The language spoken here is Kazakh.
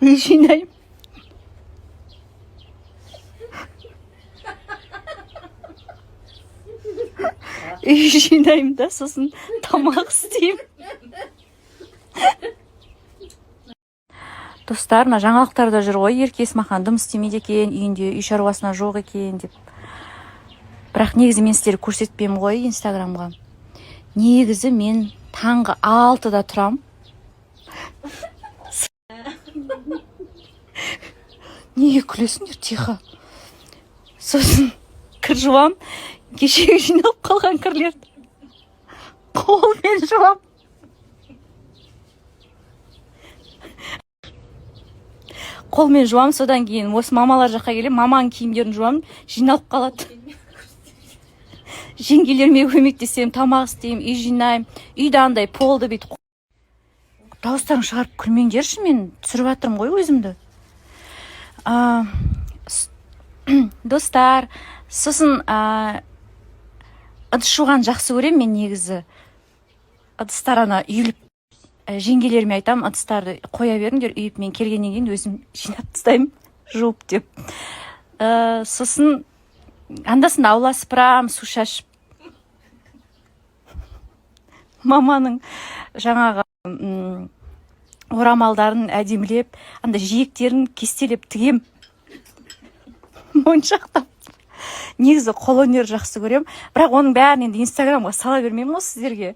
Үй жинаймын. Үй жинаймын да, сосын тамақ істеймін. Достар, мына жаңалықтарда жүр ғой, Ерке Есмахан дым істемейді екен үйінде, үй шаруасына жоқ екен деп. Бірақ негізі мен сіздерге көрсетпеймін ғой Инстаграмға. Негізі мен таңғы 6-да тұрам. Неге күлесіңдер? Тихо. Сосын кір жуам, кешегі жиналып қалған кірлерді қолмен жуам. Қолмен жуам, содан кейін осы мамалар жаққа келемін, маманың киімдерін жуамын, жиналып қалады. Жеңгелеріме көмектесемін, тамақ істеймін, үй жинаймын. Үйде андай полды бүйтіп, дауыстарың шығарып күлмеңдерші, мен түсіріп жатырмын ғой өзімді. Достар, сосын ыдыс жуғанды жақсы көремін мен негізі. Ыдыстар ана үйіліп, жеңгелеріме айтамын: «Ыдыстарды қоя беріңдер үйіп, мен келгеннен кейін өзім жинап тастаймын жуып», — деп. Сосын анда санда аула сыпырамын, су шашып, маманың жаңағы орамалдарын әдемілеп, анда жиектерін кестелеп тігем, моншақтап. Негізі қолөнер жақсы көрем, бірақ оның бәрін енді Инстаграмға сала бермеймін ғой сіздерге.